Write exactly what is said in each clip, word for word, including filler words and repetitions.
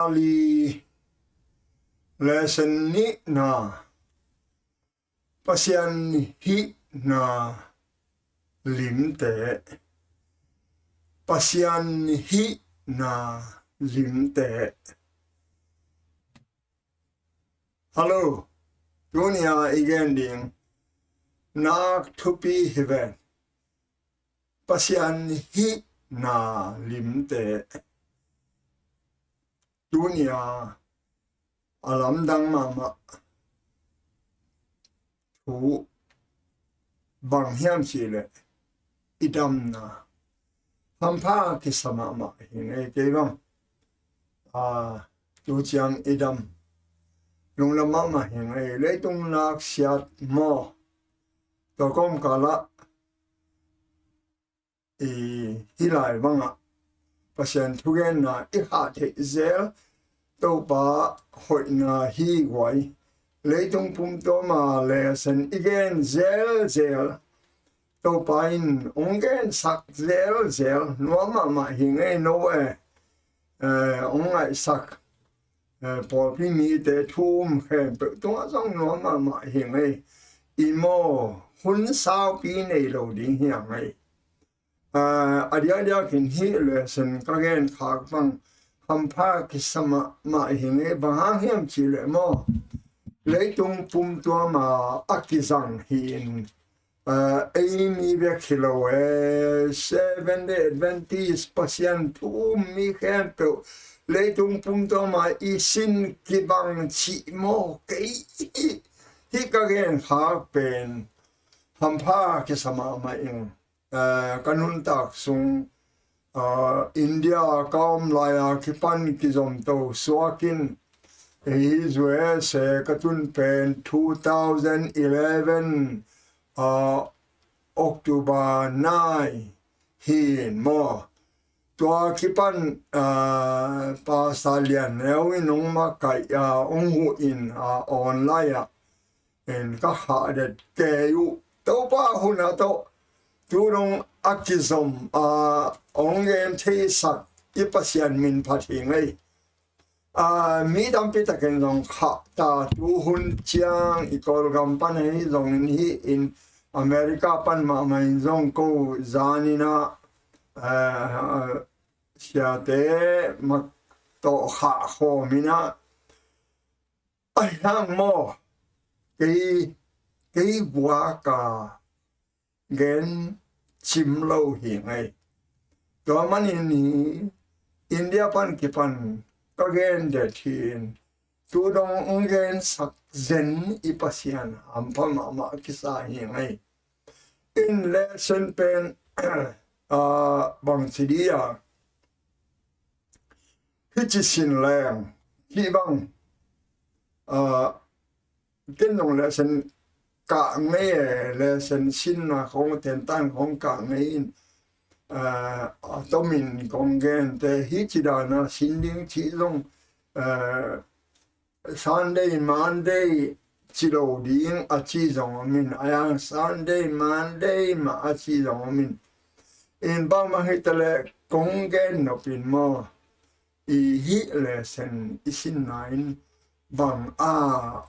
Pali, lesson nihna, Pasian hihna limte. Pasian hihna limte. Hallo, tuni-a i gen ding nak thupi hi ve. Pasian hihna limte. Tuni-a a lamdang mahmah thu bang hiam cih leh i damna. Hampha kisa mahmah hi ngei kei bang. A, tu ciang i dam lungdam mahmah hi ngei. Leitung nak siat maw? Tua kawmkalah i hih lai bangah Pasian thugenna i hah theih zel, Topa hoihna hi guai. Leitung pumtuama lesson i gen zelzel, Topa in hong gensak zelzel, nuam mahmah hi ngei no e. Eh, hong ngaihsak, eh, pawlpi mite thu um khempeuh tungah zong nuam mahmah hi ngei. I maw, hun saupi nei lo ding hi a ngei. Ah, a diakdiakin hih lesson ka genkhak bang hampha kisa mahmah hi ngei. Bang hang hiam cih leh maw, leitung pumtuama a kizang hi-in, ah, ei mi bek hi lo e, Seventh Day Adventist, Pasian thu um mi khempeuh, leitung pumtuama i sin kibang cih maw, kei hih ka genkhak pen hampha kisa mahmah ing. Eh, ka nuntak sung, ah, India ka om lai-a kipan kizomto suakin, hih U S A ka tun pen two thousand eleven, ah, October nine hi-in maw. Tua kipan, ah, Pastor Lian Neu in hong makaih, ah, hong huh in, ah, online ah in ka khah det kei uh. Topa hun a tawh tu dong a kizom, a hong gen theisak i Pasian min phat hi ngei. A, mi tampi takin zong khah ta, tu hun ciang i Kawlgam pan ahi zongin, hih in America pan mahmah in zong ko zanin ah, a, siate mak tawh khah khawm in ah, ahi hang maw, kei, kei buak a gen cim lo hi ngei. Tua manin hi India pan kipan ka gen det hi-in, tu dong hong gensak zen i Pasian hampha mahmah kisa hi ngei. In lesson pen, ah, bangci dia, hih ci sin leng, hih bang, ah, ken zong lesson kah ngei e, lesson sinna khong tentan khong kah ngei in, ah, a tomin kong gente hih ci dana sin ding cih zong, ah, Sunday, Monday ci lo ding a ci zong om in, a yang Sunday, Monday mah a ci zong om in. In bangmah hi ta leh kong gen nop in maw, i hih lesson i sinna in bang a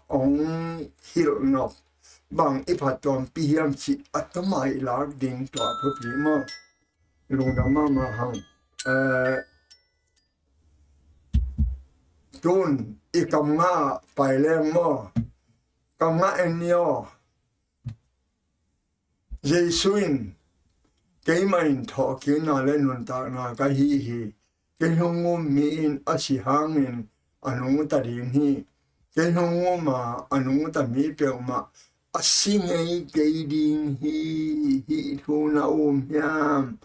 hong hilh nop, bang i phattuampi hiam cih a tuma i lak ding tua thupi maw. Lungdam mahmah hang. Eh, tun i kam ngah pai leng maw. Kam ngah en ni aw. Jesu in, keimah in thawhkikna le nuntakna ka hi hi. Kei hong um mi in a si hangin a nungta ding hi. Kei hong um a, a nungta mi peuhmah a si ngei kei ding hi. Hih thu na um hiam,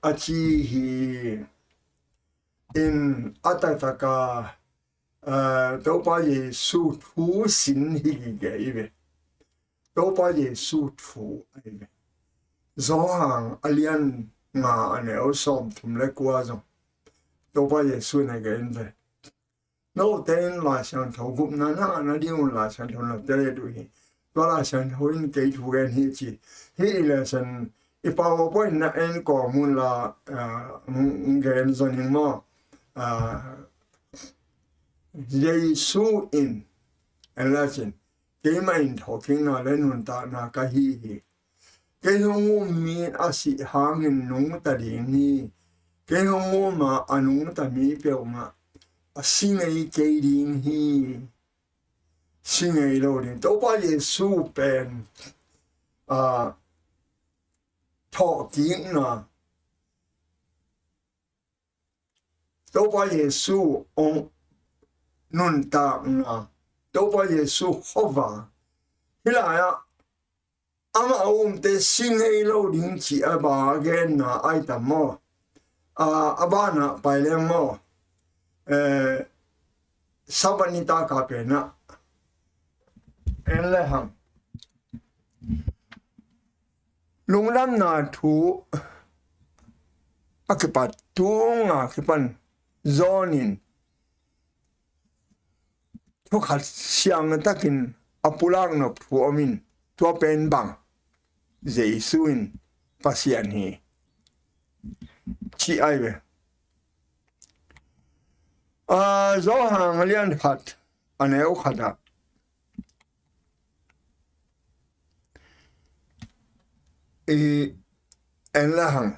a ci hi. In a taktaka, eh, Topa Jesu thu sin hi gige hi ve. Topa Jesu thu ahi ve. Johan a lian nga a neu sawmthum le kua zong Topa Jesu in a gen ve. Note in Lai Siangtho gupna na ngahna ding un Lai Siangtho na tel uh hi. Tua Lai Siangtho in kei thu gen hi ci. Hih i lesson i PowerPoint na en kawm un la, ah, gen zon in maw. Ah, Jesu in, en la cin, keimah in thawhkikna le nuntakna ka hi hi. Kei hong um mi in a sih hangin nungta ding hi. Kei hong um a, a nungta mi peuhmah a si ngei kei ding hi. Si ngei lo ding. Topa Jesu pen, a, thawhkikna, Topa Jesu ong nuntakna, Topa Jesu khuavak. Hih lai-ah amah a umte si ngei lo ding ci a ba genna ai tam maw? A, a banah pai leng maw? Eh, Sabbath nitak a penah en le hang. Lungdamna thu a kipat tunga kipan John in thukhat siangtakin a pulak nop thu om in, tua pen bang? Jesu in Pasian hi, ci ai ve. A, Johan a lian khat, a neu khatah, i, en le hang.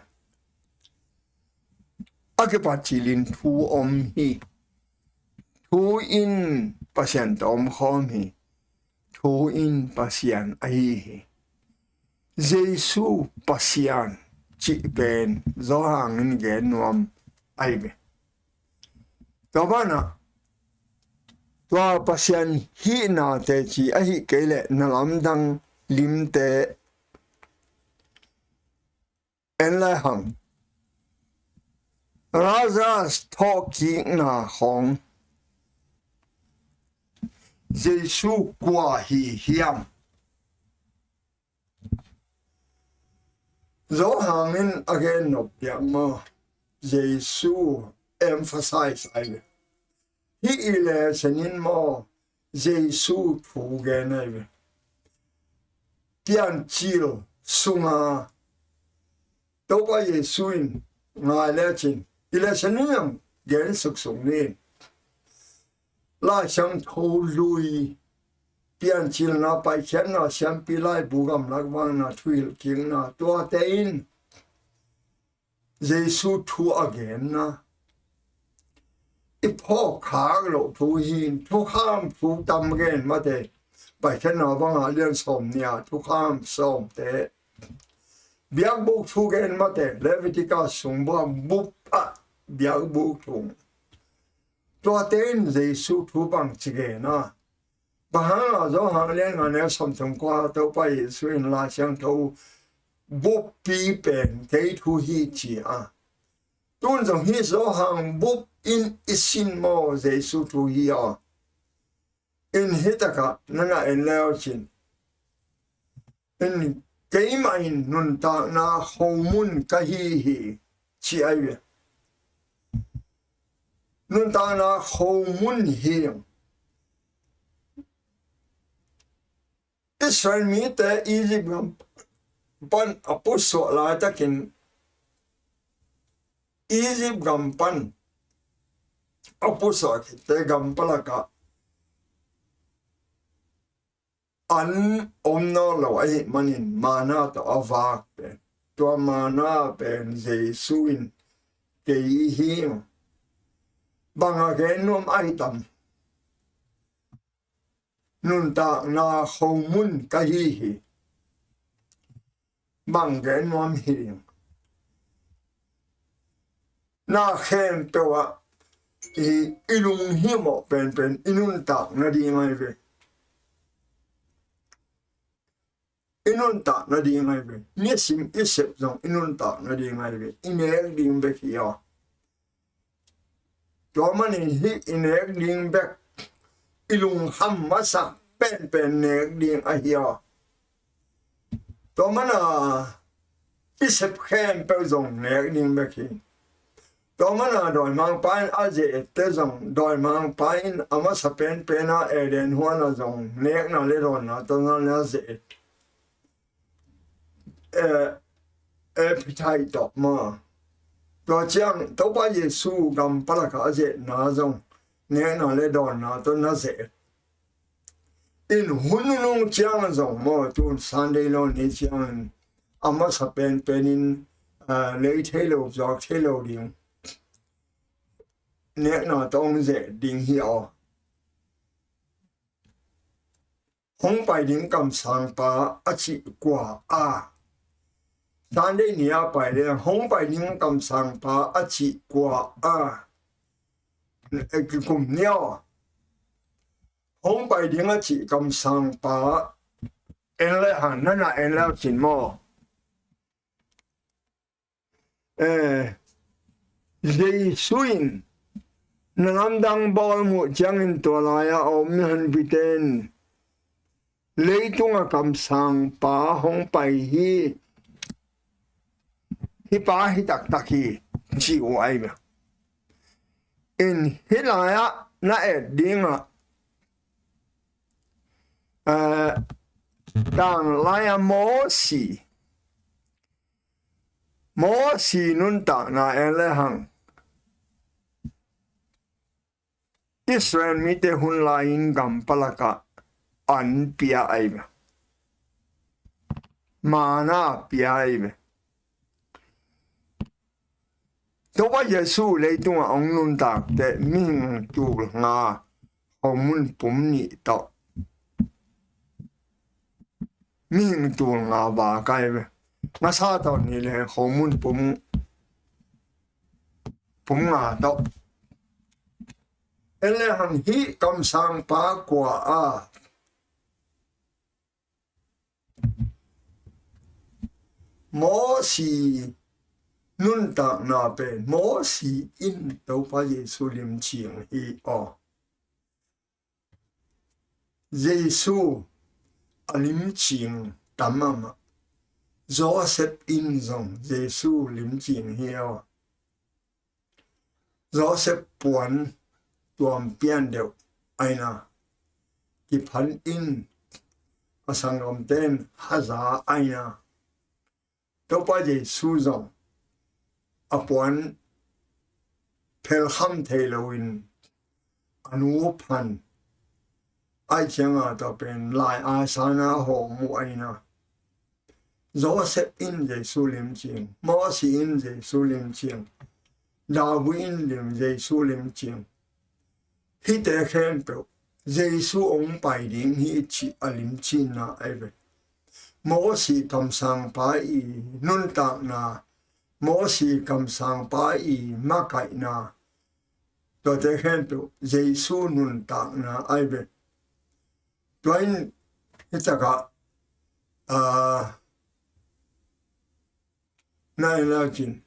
A kipat cilin thu om hi. Thu in Pasian tawh om khawm hi. Thu in Pasian ahi hi. Jesu Pasian cih pen Johan in gen nuam ahi ve. Tua banah tua Pasian hihna teci ahi kei leh na lamdang limte en le hang. Lazarus thawhkikna khawng Jesu kua hi hiam? Johan in a gen nop biak maw? Jesu emphasize ai ve. Hih i lesson in maw, Jesu thu gen ai ve. Piancil sunga Topa Jesu in ngai lecin i lesson in ang gen suksuk ni. Lai Siangtho lui, Piancilna, Paikhiatna, Siampi Laibu, Gamlak Vakna, Thuhilhkikna, tuate in Jesu thu a genna i phawkkhak loh thu hi. Thukham thu tam gen mate. Paikhiatna bangah lian sawm nih ah thukham sawmte. Biakbuk thu gen mate. Leviticus sung bua bup ah biakbuk thu. Tuate in Jesu thu bangci gen a? Bang hanga Johan lian nga neu sawmthum kua Topa Jesu in Lai Siangtho buppi pen kei thu hi ci a? Tun zong hih Johan bup in i sin maw, Jesu thu hi a? In hih takah na na en leu cin. In keimah in nuntakna khomun ka hi hi ci ai ve. Nuntakna khomun hi. Israel mite Egypt gam pan a pusuah laitakin, Egypt gam pan a pusuah khitte gam palakah an om nawn lo ahih manin manna tawh a vak pen, tua manna pen Jesu in kei hi. Bang a gen nuam ai tam? Nuntakna khomun ka hi hi. Bang gen nuam hi ding? Na khempeuh ah i, i lunghimawh penpen i nuntak nading ai ve. I nuntak nading ai ve. Nisim i sep zong i nuntak nading ai ve. I nek ding bek hi aw. Tua manin hih i nek ding bek, i lungkham masak penpen nek ding ahi a. Tua mana i sep khempeuh zong nek ding bek hi. Tua mana dawimangpa in a ze-ette zong, dawimangpa in a masa penpena Eden huana zong nekna le dawnna tawh na a ze-et. Eh, eh, appetite tawh maw. Tua ciang Topa Jesu gam palakah a zetna zong nekna le dawnna tawh na ze in hun nunung ciang zong maw, tun Sunday law ni ciangin a masa penpen in, ah, lei thei lo, zuak thei lo ding nekna tawh hong ze ding hi aw. Hong pai ding kamsangpa a cih kua a? Sunday ni a pai le hong pai ding kamsangpa a cih kua a? Eh, kikum ni aw. Hong pai ding a cih kamsangpa en le hang, na na en le cin maw? Eh, Jesu in na lamdang bawl muh ciangin tua lai-a a om mihonpite in leitunga kamsangpa hong pai hi, hih pa hi taktak hi, ci uh ahi ve. In hih lai-ah na et dingah, eh, tang lai-ah Mosi, Mosi nuntakna en le hang Israel mite hun lai-in gam palakah an pia ahi ve. Manna pia ahi ve. Topa Jesu leitungah hong nuntakte mihing tul nga, homun pum nih tawh. Mihing tul nga vak ahi ve. Ngasa tawh ni le homun pum, pum nga tawh. En le hang hih kamsangpa kua a? Mosi nuntakna pen Mosi in Topa Jesu limcing hi aw. Jesu a limcing tam a mah. Joseph in zong Jesu limcing hi aw. Joseph puan tuam pian deuh aina, kiphan in a sanggamten haza aina. Topa Jesu zong a puan phelkham thei loin a nu phan aih cianga tawh pen lai a sana hawm uh aina. Joseph in Jesu limcing, Mosi in Jesu limcing, David in lim, Jesu limcing. Hihte khempeuh Jesu hong pai ding hi cih a limcinna ahi ve. Mosi kamsangpa i nuntakna, Mosi kamsangpa i makaihna, tuate khempeuh Jesu nuntakna ahi ve. Tua in hih takah, ah, na en le cin,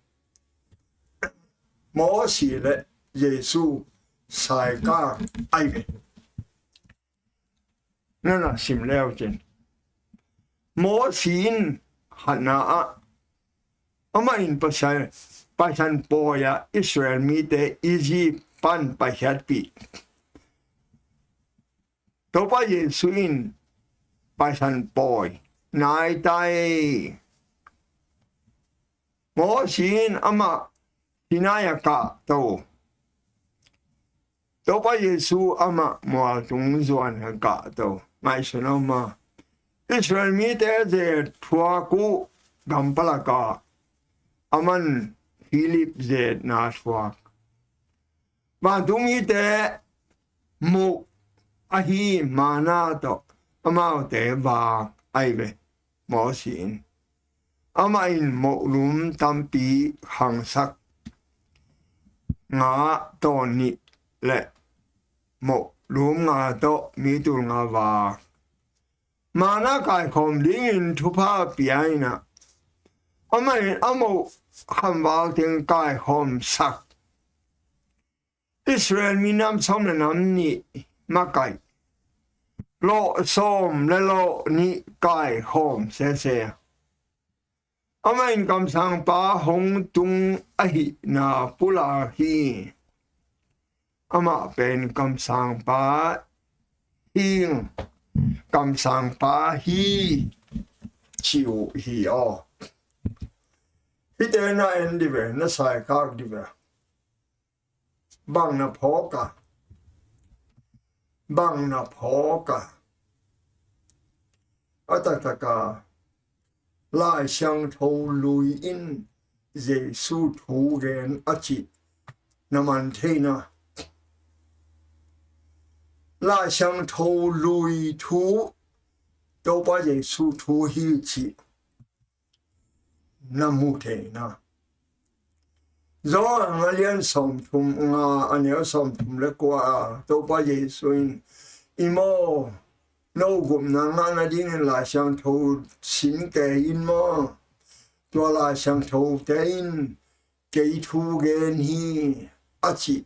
Mosi le Jesu saikak ahi ve. Na na sim le cin, Mosi in hatna ah, amah in Pasian, Pasian pawi-ah Israel mite Egypt pan paikhiatpih. Topa Jesu in Pasian pawi nai tai. Mosi in amah Sinai-ah kahto. Topa Jesu amah mualtung zuan-ah kahto. Ngaihsun aw ma. Israel mite ze thuak uh gam palakah aman Philip zetna thuak. Vantung mite muh ahi manna tawh amaute vak ahi ve. Mosi in, amah in mohlum tampi khangsak, nga tawh nih le mohlum nga tawh mi tul nga vak. Manna kaikhawm dingin thupha pia in ah, amah in a moh khamval teng kaikhawmsak. Israel minam sawm le nam nih makaih, lawh sawm le lawh nih kaikhawm sese. Amah in kamsangpa hong tung ahihna pulak hi. Amah pen kamsangpa hi, kamsangpa hi, ci uh hi aw. Hihte na en dih ve, na saikak dih ve. Bang na phawk a? bang na phawk a, a taktak a Lai Siangtho lui in Jesu thu gen a cih na man theihna, Lai Siangtho lui thu Topa Jesu thu hi cih na mu theihna. Johan a lian sawmthum nga a neu sawmthum le kua a Topa Jesu in, i maw, no gupna ngah nadingin Lai Siangtho sin kei in maw, tua Lai Siangthote in kei thu gen hi a cih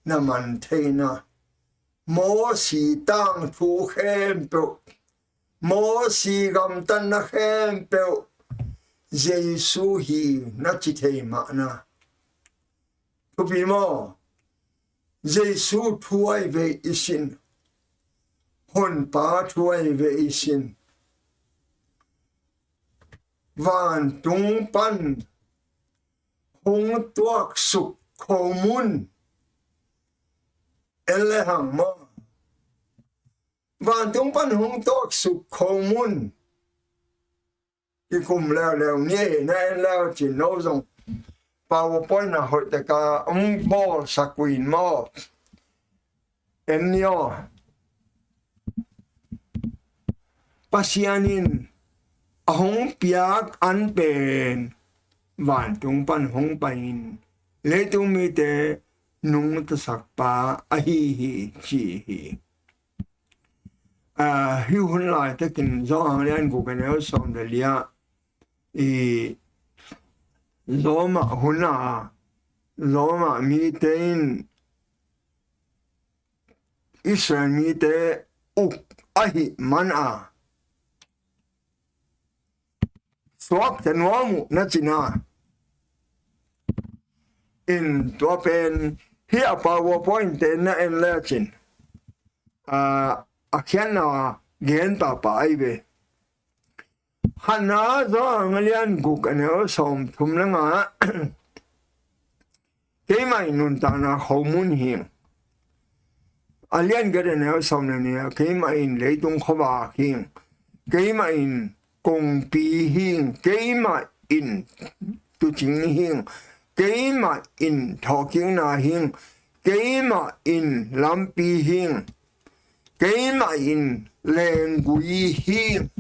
na man theihna. Mosi tangthu khempeuh, Mosi gamtatna khempeuh Jesu hi na ci thei mahna. Thupi maw? Jesu thu ahi ve i sin, Honpa thu ahi ve i sin. Vantung pan hong tuaksuk khomun en le hang maw? Vantung pan hong tuaksuk khomun i kum leuleu ni na en leu cin no zong PowerPoint a hoih taka hong bawlsak uh in maw? En ni aw. Pasian in a hong piak an pen vantung pan hong pai-in leitung mite nungtasak pa ahi hi ci hi. Ah, hih hun laitakin Johan lian guk a neu sawm le li ah i Roma hun a Roma mite in Israel mite uk ahi man a suakta nuam uh na cina. In tua pen hih a PowerPoint te na en le cin, a, a khiatna gen pahpah ahi ve. Khatna Johan a lian guk a neu sawmthum le nga. Keimah in nuntakna khomun hi. A lian giat a neu sawm le nih ah, keimah in leitung khuavak hi. Keimah in kongpi hi. Keimah in tuucing hi. Keimah in thawhkikna hi. Keimah in lampi hi. Keimah in lenggui hi.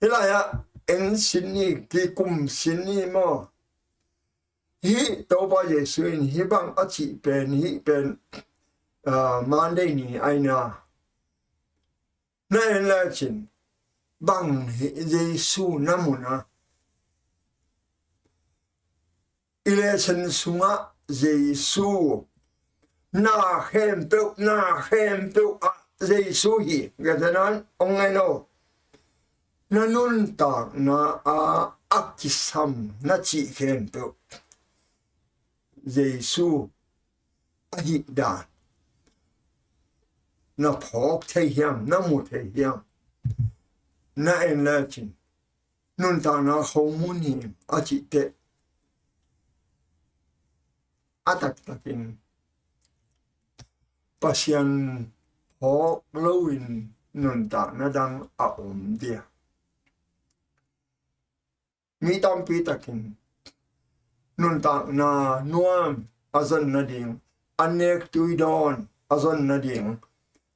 Hih lai-ah en sin ni, kikum sin ni maw? Hih Topa Jesu in hih bang a cih pen, hih pen, ah, Monday ni aina na en le cin bang hih Jesu na mu na. I lesson sungah Jesu na khempeuh, na khempeuh ah Jesu hi. Gatanan ong ngai no. Na nuntakna ah a kisam na cih khempeuh Jesu ahih dan na phawk thei hiam, na mu thei hiam? Na en le cin nuntakna khomun hi a cih teh a taktakin Pasian phawk loin nuntakna dang a om dia. Mi tampi takin nuntakna nuam a zon nading, an nek tui dawn a zon nading,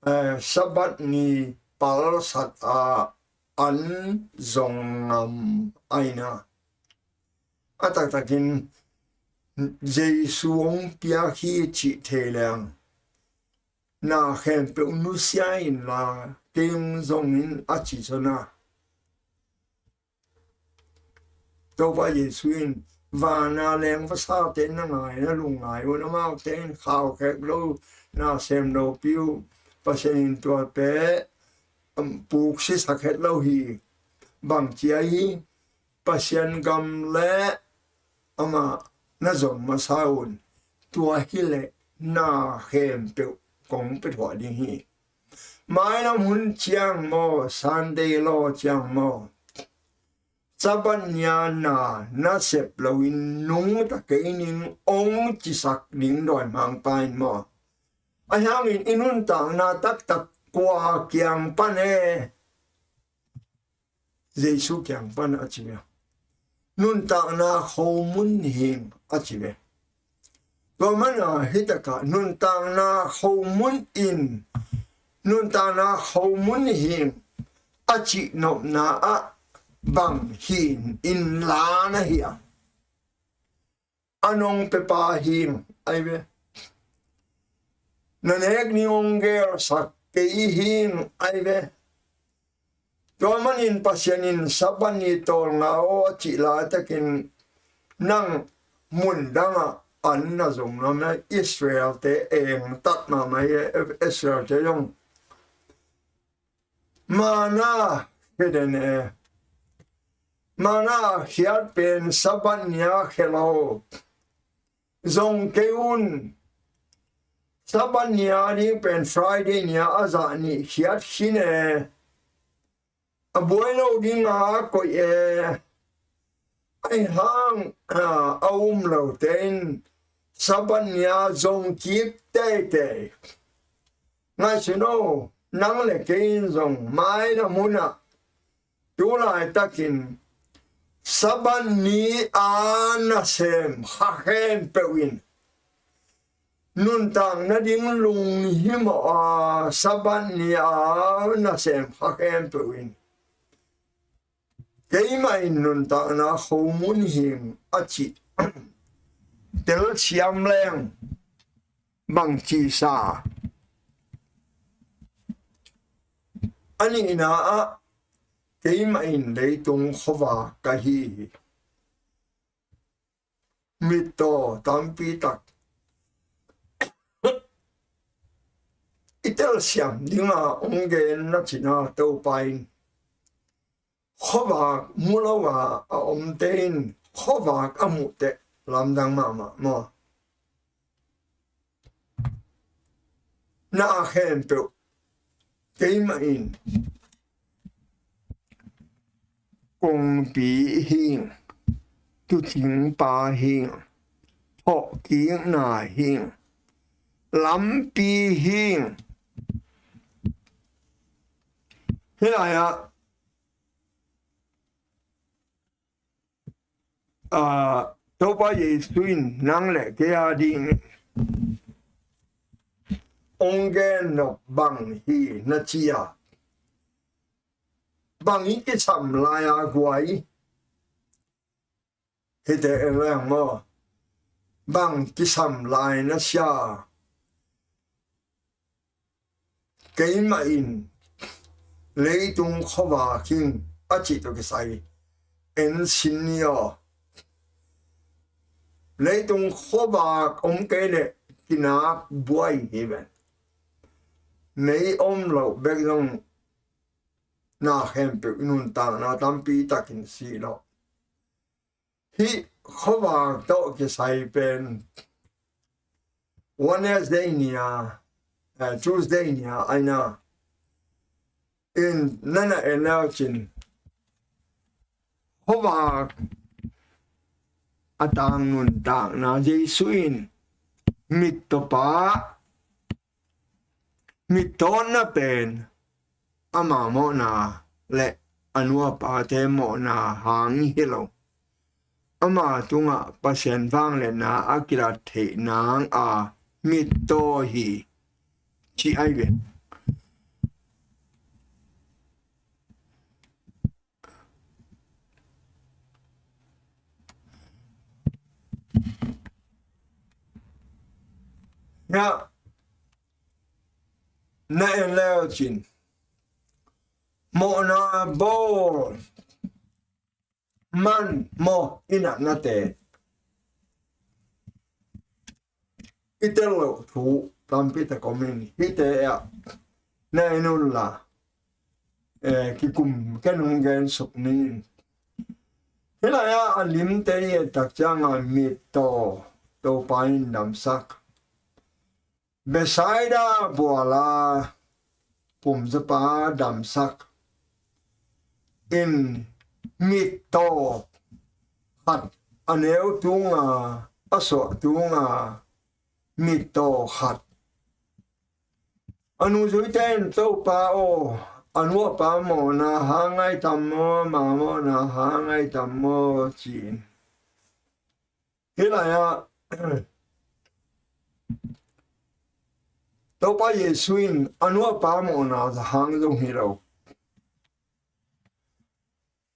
eh, Sabbath ni palsat a an zong ngam aina. A taktakin Jesu hong piak hi cih thei leng na khempeuh nusia inla kei hong zong in a ci zona. Topa Jesu in vana leng vasate na ngai na lungngai un, amaute in khaukhek lo na sem lopi uh, Pasian in tuate, um, puksisak het lo hi. Bang cia hi? Pasian gam le amah na zong masa un. Tua hileh na khempeuh kong pe thuah ding hi. Mailam hun ciang maw, Sunday law ciang maw, Sabbath nia na na sep loin nungta kei ning ong cisak ding dawimangpa in maw, Ahi hangin i nuntakna taktak kua kiang pan e? Jesu kiang pan a ci ve. Nuntakna khomun hi ing a ci ve. Tua mana hi taka nuntakna khomun in, nuntakna khomun hi ing a cih nopna ah bang hi in la na hi a? A nong pepa hi ing ai ve. Na nek ni hong gelsak kei hi ing ai ve. Tua manin Pasian in Sabbath ni tawlnga aw a cih laitakin nang mun dangah an na zong nuam na Israel-te eng tat mahmah hi. Israel-te zong mana khia den e. Mana khiat pen Sabbath ni-a khia lo. Zong kei un. Sabbath ni-a ding pen Friday ni-a a zah nih khiat khin e. A buai lo dinga a koih e. Ahi hang a um lote in Sabbath ni-a zong kik teitei. Ngaihsun o, nang le kei in zong mailam hunah tu laitakin Sabbath ni-a nasem kha khempeuh in nuntak nading lunghimawh a, Sabbath ni-a nasem kha khempeuh in keimah in nuntakna khomun hi ing a cih telsiam leng bang ci sa? A nihna ah keimah in leitung khuavak ka hi hi. Mittaw tampi tak i telsiam dinga hong gen na cina Topa in khuavak mu lo a a omte in khuavak a muhteh lamdang mahmah maw? Na a khempeuh keimah in kongpi hi ing, tuucingpa hi ing, thawhkikna hi ing, lampi hi ing. Hih lai-ah Topa Jesu in nang le kei a ding hong gen nop bang hi na ci a, bang i kisam lai a guai? Hite en leng maw, bang kisam lai na sia? Keimah in leitung khuavak hi ing a cih tawh kisai en sin ni aw. Leitung khuavak om kei leh kinak buai hi ven. Mei om loh bek zong na khempeuh i nuntakna tampi takin si lo. Hih khuavak tawh kisai pen Wednesday ni-a, eh, Tuesday ni-a aina in nana en leu cin khuavak a tang nuntakna Jesu in mittawpa mittawtna pen ama mawhna le a nuapate mawhna hang hi lo. Ama tungah Pasian vangliatna a kilat theih nang a mittaw hi ci ai ve. Na, na en leu cin mawhna bawl man maw i natnate i tel loh thu tampi tak om in hihte ah na en unla, eh, kikum ken hong gen suk ning. Hih lai-ah a limte i et tak cianga mittaw Topa in damsak. Bethsaida buala pumzapa damsak in mittaw khat a neu tunga a suah tunga mittaw khat A nungzuite in, "Topa aw, a nu a pa mawhna hang ahi tam maw, ama mawhna hang ahi tam maw?" ci-in. Hih lai-ah Topa Jesuh in a nu a pa mawhna hang zong hi lo,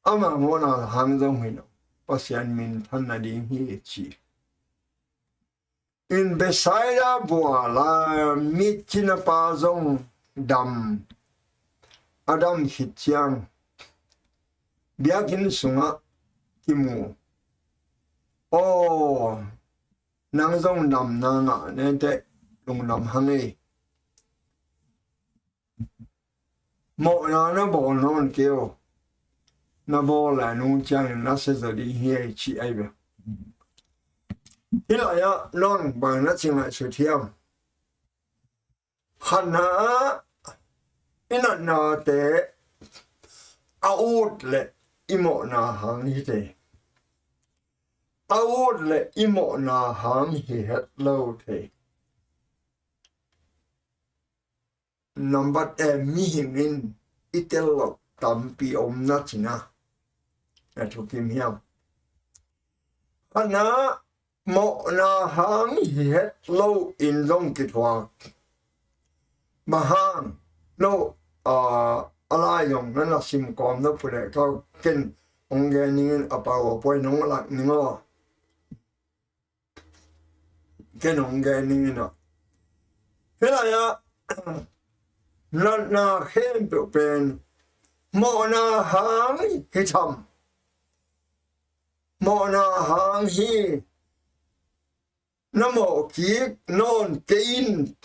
ama mawhna hang zong hi lo, Pasian minthan nading hi ci. In Bethsaida bual-a mi cina pa zong dam, a dam khit ciang biakinn sungah kimu. Aw, nang zong damna ngah nenteh, lungdam hang ei. Mawhna na bawl nawn kei aw, na bawl a nung ciangin na sia zaw ding hi ei, ci ahi ve. Hih lai-ah nang bang na ci ngaihsut hiam? Khatna ah i natnate a ut le i mawhna hang hi thei. A ut le i mawhna hang hi het lo thei. Nambat e, mihing in i tel loh tampi om na cina. Na thukim hiam? Khatna, mawhna hang hi het lo in zong kithuak. Bang hang? No, a, a lai zong na na sim kawm na pule ka ken ong gen ning in, a pau a puai nong lak ning aw. Ken ong gen ning in aw. Hih lai-ah natna khempeuh pen mawhna hang hi tham. Mawhna hang hi. Na mawh kik nawn kei in,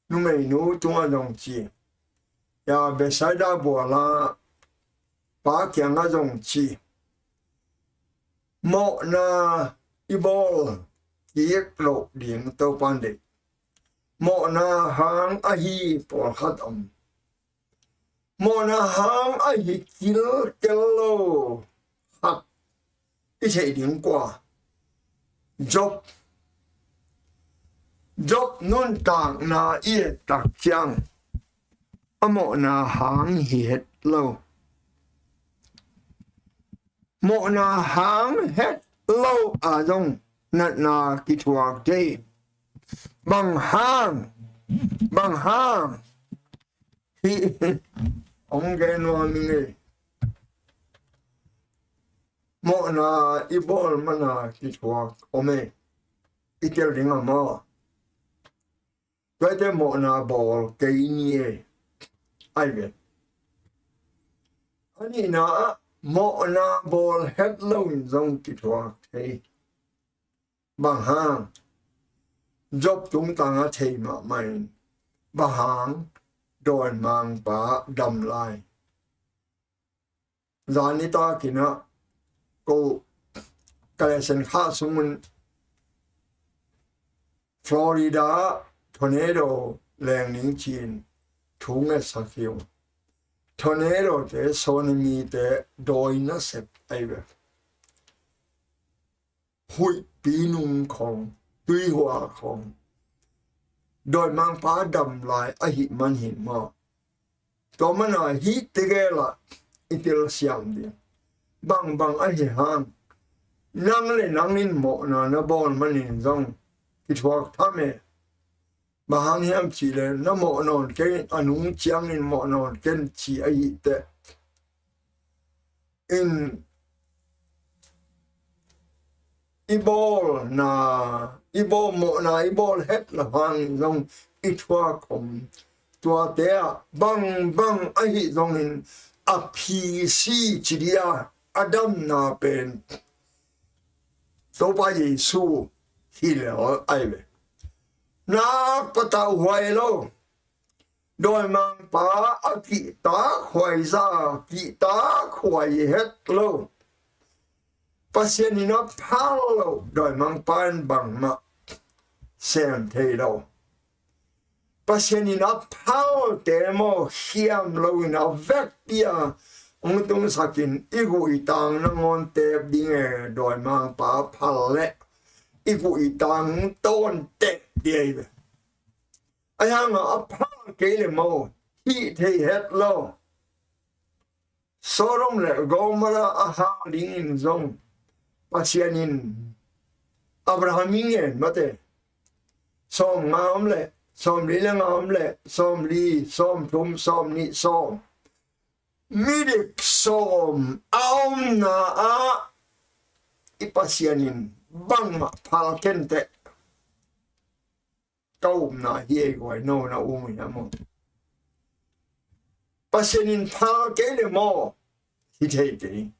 numeinu tungah zong ci. Ya, Bethsaida bual-a pa kiangah zong ci. Mawhna i bawl kik loh ding Topa in deih. Mawhna hang ahi pawlkhat om. Mawhna hang ahi kilkel lo khat i theih ding kua? Job. Job nuntakna i et tak ciang a mawhna hang hi het lo. Mawhna hang het lo a zong natna kithuak thei. Bang hang? Bang hang? Hi, ong gen nuam ing ei. Mawhna i bawl mana kithuak om ei. I tel ding a maw? Tuate mawhna bawl kei ni ei. Ai ve. A nihna ah mawhna bawl het lo in zong kithuak thei. Bang hang? Job tungtang a thei mahmah in. Bang hang? Dawimangpa dam lai. Zan nitak in ah ko ka lesen khah sung un Florida ah tornado leng ning ci-in thu ngetsak hi ung. Tornado te, tsunami te dawi nasep ahi ve. Huihpi nung khong, tuihua khong, dawimangpa dam lai ahih man hi maw? Tua mana hih tegel ah i telsiam ding. Bangbang ahi hang, nang le nang in mawhna na bawl manin zong kithuak tham e. Bang hang hiam cihleh na mawh nawn kei in, a nung ciangin mawh nawn ken ci ahih teh. In i bawlna, i bawl mawhna, i bawl het lo hangin zong i thuak om. Tuate ah bangbang ahi zongin a phisi ci dia a damna pen Topa Jesu hi lel ahi ve. Nak patauhuai lo. Dawimangpa a kihtakhuai za, kihtakhuai het lo. Pasian in a phal lo dawimangpa in bangmah sem thei lo. Pasian in a phalte maw, khiam loin a vekpi a hong tungsakin i guh i tang nangawn tep ding e, dawimangpa phal leh i guh i tang tawn tep ding ahi ve. Ahi hangin a phal kei le maw, hih thei het lo. Sodom le Gomorrah a hal dingin zong Pasian in Abraham i ngen mate, sawmnga om le, sawmli le nga om le, sawmli, sawmthum, sawmnih, sawm, midik sawm a omna ah i Pasian in bangmah phal kenteh ka upna hi ei guai, no na um uh hiam maw? Pasian in phal kei le maw, hi thei kei.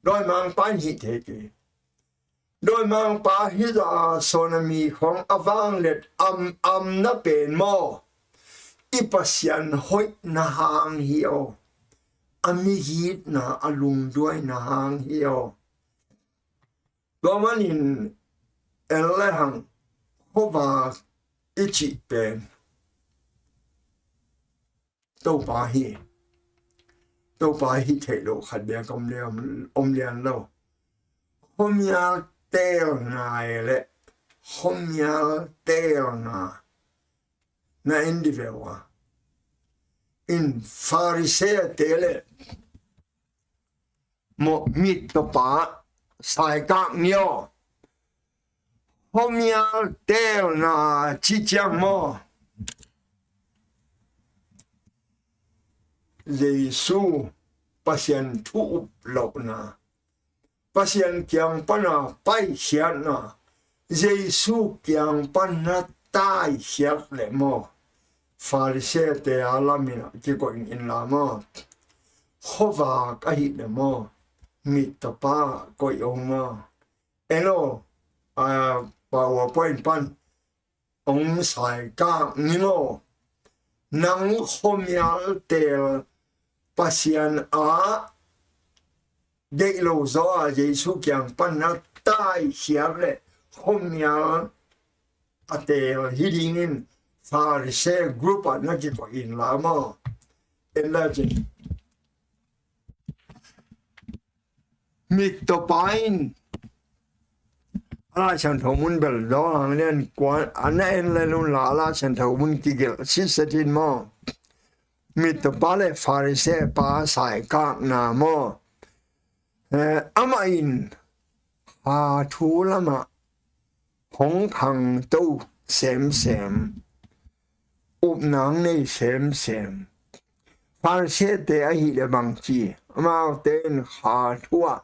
Dawimangpa in hih thei kei. Dawimangpa hi zah a sawna mi khawng a vangliat am am na pen maw, i Pasian hoihna hang hi aw. A migitna, a lungduaina hang hi aw. Tua manin en le hang, khuavak i cih pen Topa hi. Topa hi theih loh khat bek om lian, om lian lo. Khuamial teelna le khuamial teelna na en dih ve ua. In Pharisee-te le maw, mittawpa saikak ni aw. Khuamial teelna ci ciang maw, Jesu Pasian thu up lohna, Pasian kiang pana paikhiatna, Jesu kiang pana taikhiat le maw, Pharisee-te a lamin a kikoih in la maw, khuavak ahih le maw, mittawpa koih om maw. En aw, a, PowerPoint pan hong saikak ning aw. Nang khuamial teel Pasian a deih lo zaw a Jesu kiang pan na taikhiat le khuamial a teel hi dingin Pharisee group ah na kikoih in la maw. En la cin. Mittawpa in a Lai Siangtho mun bel dawng hang lian kua a na en le lun la a Lai Siangtho mun kigelh sitset in maw. Mittawpa le Pharisee pa saikakna maw. Eh, amah in ha thu lamah hong khangto semsem, upna hong nei semsem. Pharisee-te ahih le bangci, amaute in ha thu ah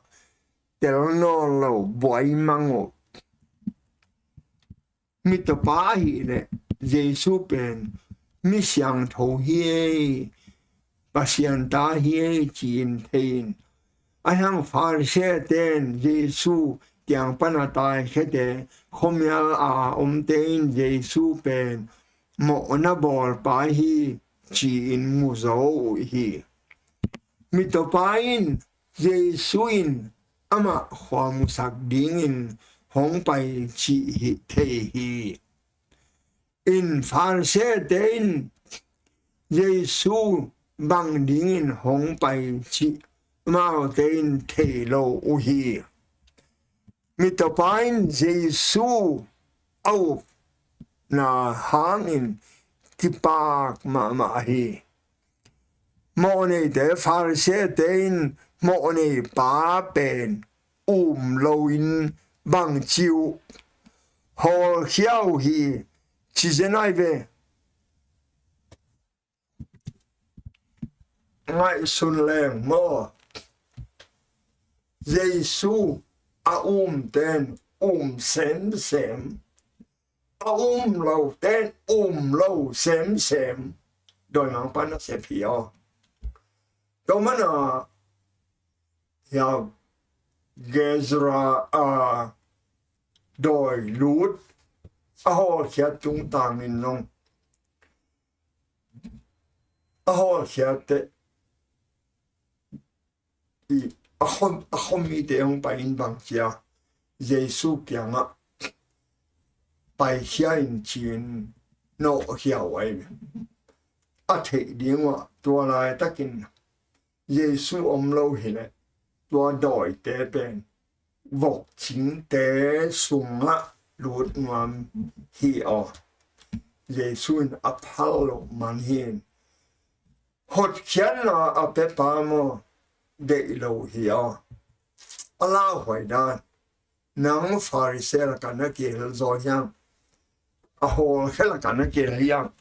tel nawn lo, buai mang uh. Mittawpa ahih le Jesu pen mi siangtho hi ei, Pasian ta hi ei ci-in thei in. Ahi hang Pharisee-te in Jesu kiang pana taikhete, khuamial a omte in Jesu pen mawhna bawlpa hi ci-in mu zo uh hi. Mittawpa in Jesu in amah khua musak dingin hong pai cih hi thei hi. In Pharisee-te in Jesu bang dingin hong pai cih amaute in thei lo uh hi. Mittawpa in Jesu a upna hangin kipak mahmah hi. Mawhneite, Pharisee-te in mawhneipa pen um loin bangci uh, hawlkhia uh hi ci zen ai ve. Ngaihsun leng maw, Jesu a umte in um semsem, a um lote in um lo semsem. Dawimangpa nasep hi aw. Tua mana ya Gadara a dawi Lut a hawlkhiat tungtangin zong a hawlkhiatte i a khom, a khom mite hong pai in bang cia Jesu kiangah paikhia in ci-in nawhkhia uh ai ve. A theih ding uh ah tua laitakin Jesu om lo hileh tua dawite pen vokcingte sungah lut nuam hi aw. Jesu in a phal loh man hi. Hotkhiatna a pia pa maw, deih lo hi a. A lauhuai dan, nang Pharisee lakah na kihel zaw hiam? A hawlkhia lakah na kihel hiam?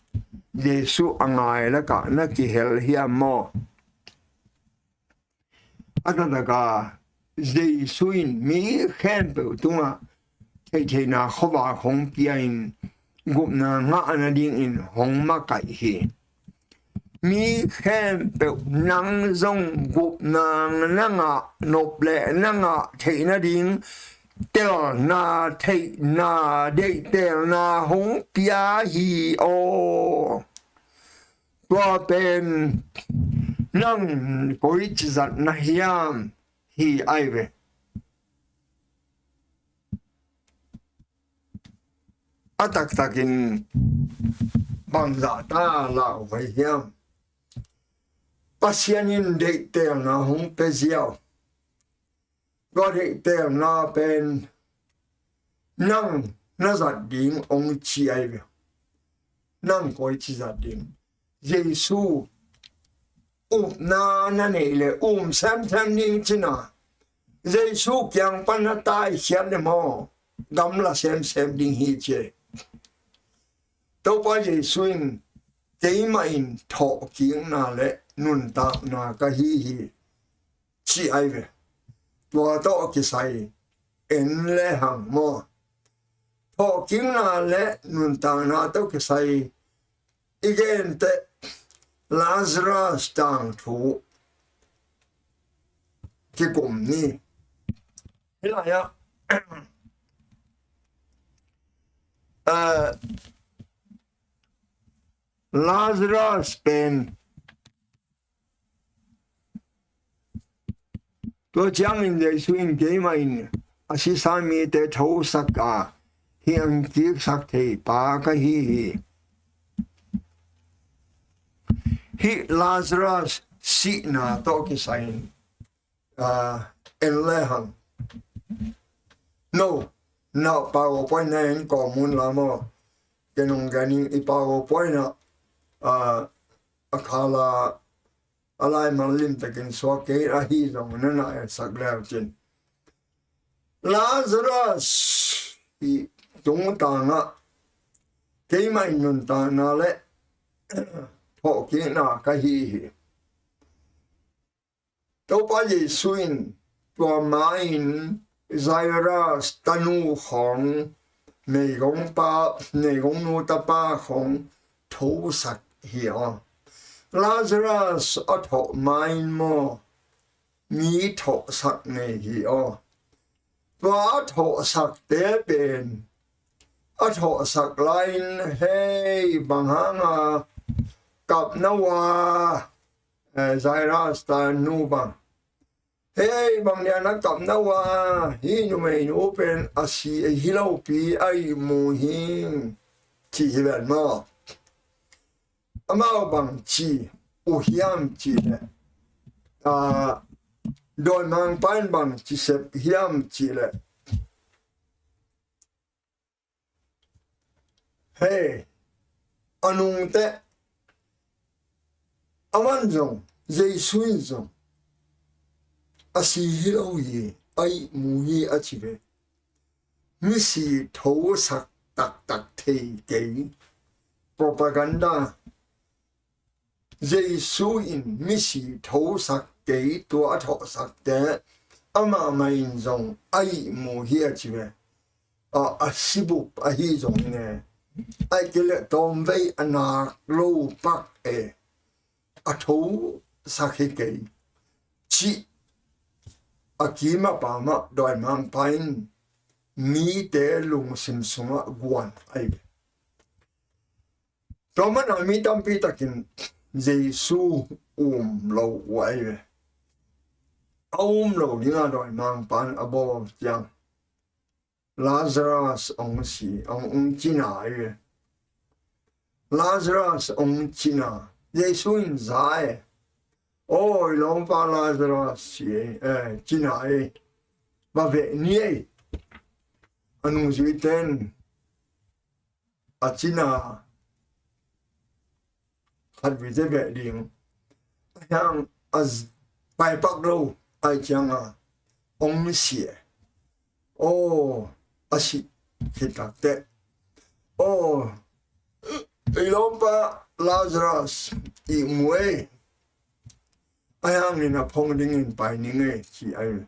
Jesu a ngai lakah na kihel hiam maw? A taktak a, Jesu in mi khempeuh tungah theihtheihna khuavak hong pia in, gupna ngah nadingin hong makaih hi. Mi khempeuh, nang zong gupna na ngah nop leh na ngah theih nading telna, theihna, deihtelna hong pia hi aw. Tua pen nang koici zat na hiam, hi ai ve. A taktakin bangzah ta lauhuai hiam? Pasian in deihtelna hong pia ziau. Tua deihtelna pen nang na zat ding hong ci ai ve. Nang koici zat ding? Jesu upna na neih leh um semsem ding cihna, Jesu kiang pan na taikhiat leh maw, gamla semsem ding hi ci. Topa Jesu in, keimah in thawhkikna leh nuntakna ka hi hi, ci ai ve. Tua tawh kisai en le hang maw. Thawhkikna leh nuntakna tawh kisai i genteh Lazarus tangthu kikum ni. Hih lai-ah, eh, Lazarus pen, tua ciangin Jesu in, keimah in a sisa mite thosak a, hiang kiksak thei pa ka hi hi. Hih Lazarus sihna tawh kisai-in, ah, en le hang. No, na PowerPoint na en kawm un la maw. Ken hong gen ing, i PowerPoint ah, ah, a khala a laimal limtakin suak kei, ahi zong na na ensak le uh cin. Lazarus i tungtangah keimah in nuntakna leh thawhkikna ka hi hi. Topa Jesu in tua ma-in Jairus tanu khawng, meigongpa, meigongnu tapa khawng thosak hi aw. Lazarus a thawh ma-in maw, mi thawhsak ngei hi aw. Tua a thawhsakte pen, a thawhsak lai-in, "Hei, bang hanga kap na uh a, eh, Jairus tanu bang? Hei, bang dia na kap na uh a, hih numeinu pen a si hi lopi a ihmu hi," ci hi ven maw. Amau bang ci uh hiam cih leh, ah, dawimangpa in bang ci sep hiam cih leh, hei, a nungteh, aman zong, Jesu in zong, a si hi lo hi, a ihmu hi a ci ve. Misi thosak taktak thei kei. Propaganda. Jesu in misi thosak kei, tua a thawhsakte amah mah in zong a ihmu hi a ci ve. A, a sibup ahi zongin e, a kile tawmvei a nak lo pak e, a thosak hi kei, cih a kim a pamah dawimangpa in mite lungsim sungah guan ahi ve. Tua mana mi tampi takin Jesu um lo uh ahi ve. A um lo dinga dawimangpa in a bawl ciang, Lazarus hong si, hong, hong cina ahi ve. Lazarus hong cina. Jesu in za e. Oi, lawmpa Lazarus, ci e, eh, cina e. Va veh ni e. A nungzuite in a cina phat vive ding. Ahi hang a paipak lo ahih ciangin hong si e. Aw, a sih khit takteh, aw, ei lawmpa Lazarus, ihmu ei. Ahi hangin a phong dingin pai ning ei, ci ei.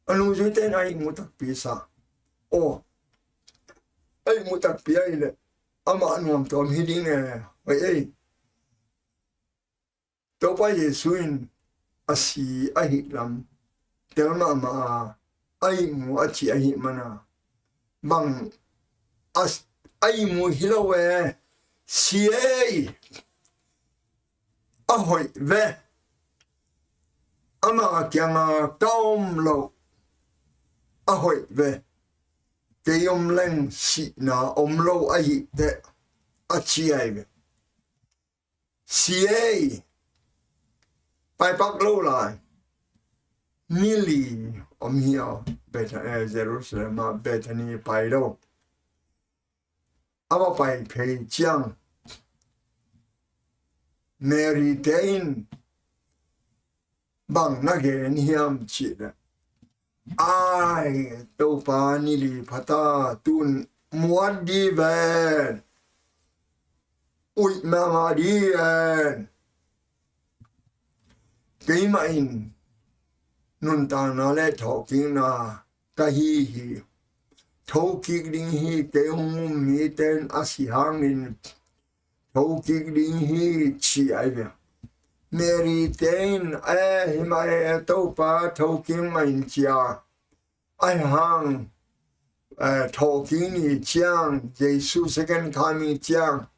A nungzuite in a ihmu takpi sa. Aw, a ihmu takpi ahih leh amah nuamtuam hi ding e. Hoih ei. Topa Jesu in a si ahih lam tel mahmah a, a ihmu a cih ahih manin, bang a, a ihmu hi lo e, si ei, a hoih ve, ama kiangah ka om loh, a hoih ve, kei om leng sihna om lo ahih teh, a ci ei ve. Si ei, paipak lo lai. Ni li om hi aw, Beth-, eh, Jerusalem ah Bethany pai lo. A va pai phei ciang, Mary te in bang na gen hiam cih leh, ai, Topa, ni li pha ta, tun muat dih ven, uih mahmah dih ven. Keimah in nuntakna le thawhkikna ka hi hi. Thokik ding hi, kei hong um mite in a si hangin thokik ding hi, ci ei ve. Mary te in, eh, hi mah e, Topa, thokik mah in, ci a. Ahi hang, eh, thawhkik ni ciang, Jesu second coming ciang,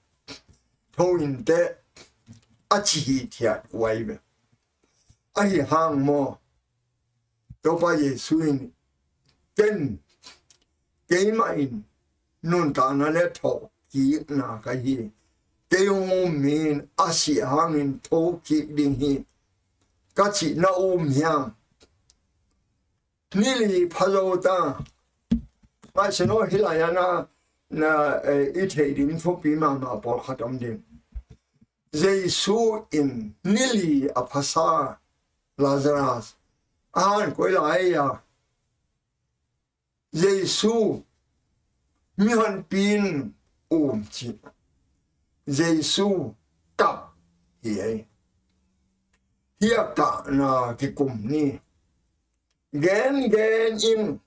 tho in teh, a ci hithiat uh ei ve. Ahi hang maw, Topa Jesu in, ken, keimah in nuntakna le thawhkikna ka hi. Kei hong um in a si hangin thokik ding hi, ka cih na um hiam? Ni li pha zo ta. Ngaihsun aw, hih lai-ah na, na, eh, i theih ding thupi mahmah pawlkhat om ding. Jesu in ni li a phasa Lazarus a han koi lai a, Jesu mihonpi in um cih, Jesu kap hi ei. Hih a kahna kikum ni. Gengen in,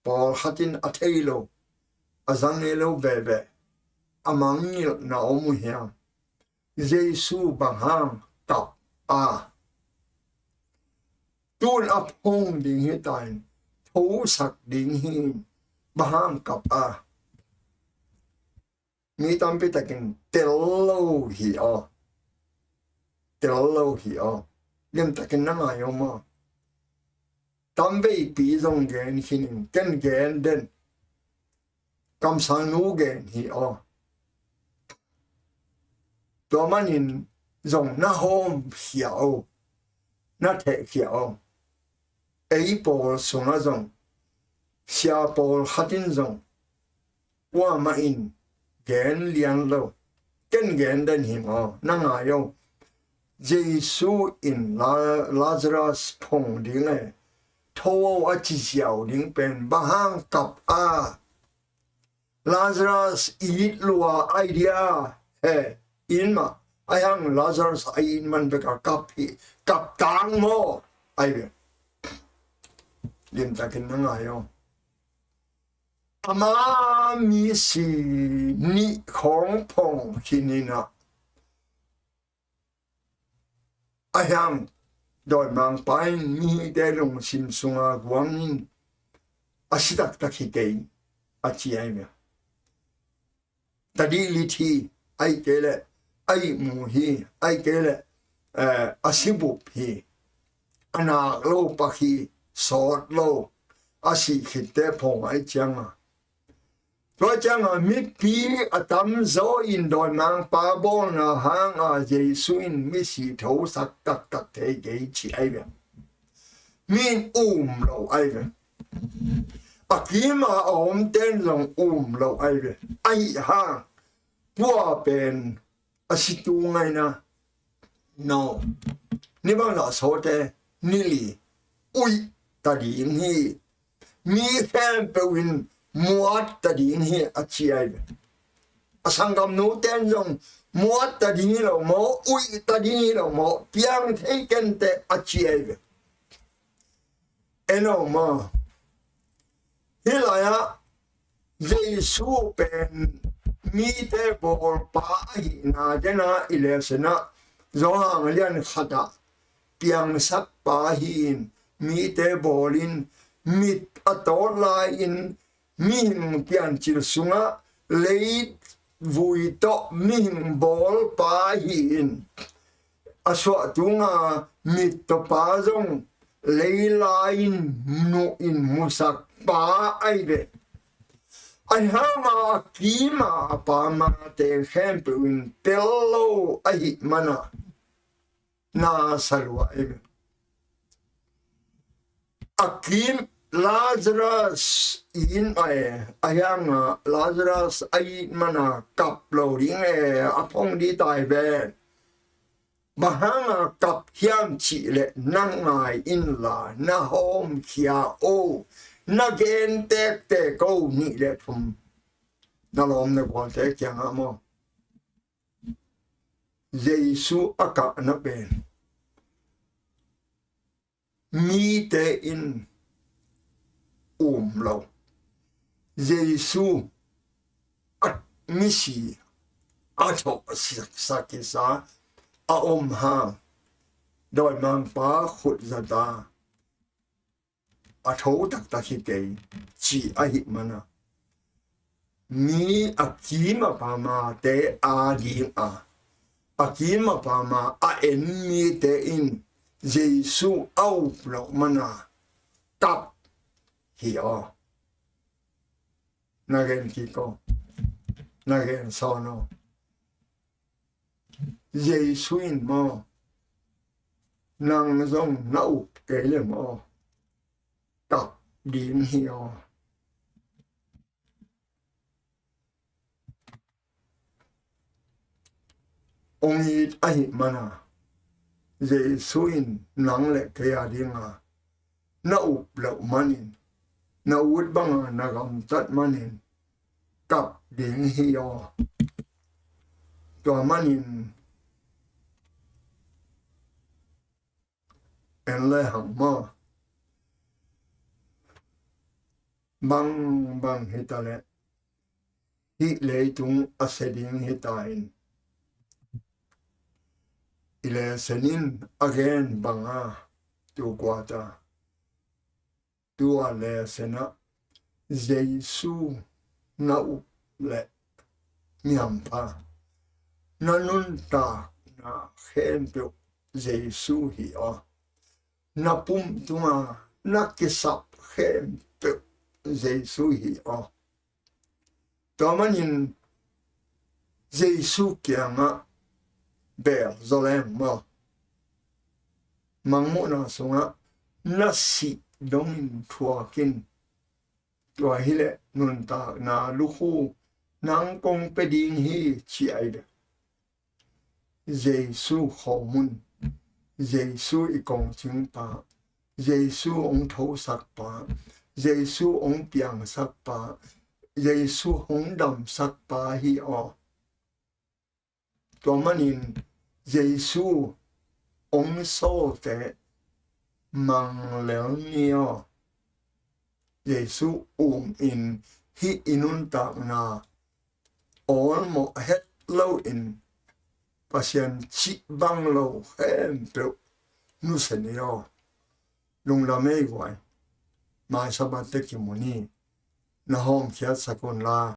pawlkhat in a thei lo, a za ngei lo veve, a mangngilhna om uh hiam? Jesu bang hang kap a, tun a phong ding hi ta in, thosak ding hi, bang hang kap a? Mi tampi takin tel lo hi aw. Tel lo hi aw. Limtakin na ngai aw maw. Tamveipi zong gen khin in, ken gen den. Kamsangnu gen hi aw. Tua manin zong na hawmkhia aw, na thehkhia aw. Ei pawl sungah zong, sia pawlkhat in zong, kuamah in gen lian lo. Ken gen den hi maw, na ngai aw. Jesu in La-, Lazarus phong ding e, tho aw a ci ziau ding pen bang hang kap a? Lazarus it lua ai dia, he, in mah, ahi hang Lazarus a it man bek a kap hi, kap tang maw, ai ve. Limtakin na ngai aw. Ama misi nih khawng phong khin in ah, ahi hang dawimangpa in mihingte lungsim sunga guangin a si taktak hi kei a ci ai ve. Tadih lit hi, ai kei leh a ihmu hi, ai kei leh, eh, a sibup hi, a nak lo pak hi, sawt lo, a sih khitte phong ai cianga. Tua cianga mipi a tamzaw in dawimangpa bawlna hanga Jesu in misi thosak taktak thei kei ci ai ve. Mi in um lo ai ve. A kima a omten zong um lo ahi ve. Ahi hang tua pen a si tu ngaina. No. Ni bang dah sawte, ni li, uih ta ding hi. Mi khempeuh in muat ta ding hi a ci ahi ve. A sanggamnu ten zong muat ta ding hi lo maw, uih ta ding hi lo maw, piang thei kenteh a ci ahi ve. En aw maw. Hih lai-ah Jesu pen mite bawlpa ahihna dena i lehsen ah Johan a lian khatah piangsakpa hi-in mite bawlin mit a tawt lai-in mihing piancil sungah leivui tawh mihing bawlpa hi-in a suahtunga mit tawhpa zong leilai-in nuhin musakpa ahi ve. Ahi hanga a kima a pamate khempeuh in tel lo ahih mana na sa lua ahi ve. A kim Lazarus in a e, ahi hanga Lazarus a it mana kap lo ding e, a phong ding tai ve. Bang hanga kap hiam cih leh na ngai inla na hawmkhia o, na gen tektek o, nih le thum. Na lawm na gualte kiangah maw. Jesu a kahna pen mite in um lo. Jesu a misi a thawh sak, sak kisa a om hang dawimangpa khut zata a tho taktak hi kei ci ahih mana mi a kim a pamate adinga a kim a pama a en mite in Jesu a up loh mana kap hi aw. Na gen kik aw. Na gen sawn aw. Jesu in maw, nang zong na up kei le maw, kap ding hi aw. Ong it ahih mana Jesu in nang le kei a dinga na up loh manin, na ut banga na gamtat manin kap ding hi aw. Tua manin en le hang maw, bang bang hi ta leh hih leitung a sia ding hi ta in, i lehsen in a gen banga tu kua ta. Tua lehsen ah Jesu na up leh mi hampha, na nuntakna khempeuh Jesu hi aw. Na pum tunga na kisap khempeuh Jesu hi aw. Tua manin Jesu kiangah bel zaw leng maw, mangmuhna sungah na sih dongin thuak in. Tua hileh nuntakna lukhu nang kong pia ding hi ci ahi ve. Jesu khawm un. Jesu i kongcingpa, Jesu hong thosakpa, Jesu hong piangsakpa, Jesu hong damsakpa hi aw. Tua manin Jesu hong sawlte manglel ni aw. Jesu um in hih i nuntakna awlmawh het loin Pasian cih bang lo khempeuh nusia ni aw. Lungdam ei guai. Mai Sabbath te kimu ni. Na hawmkhiatsak unla.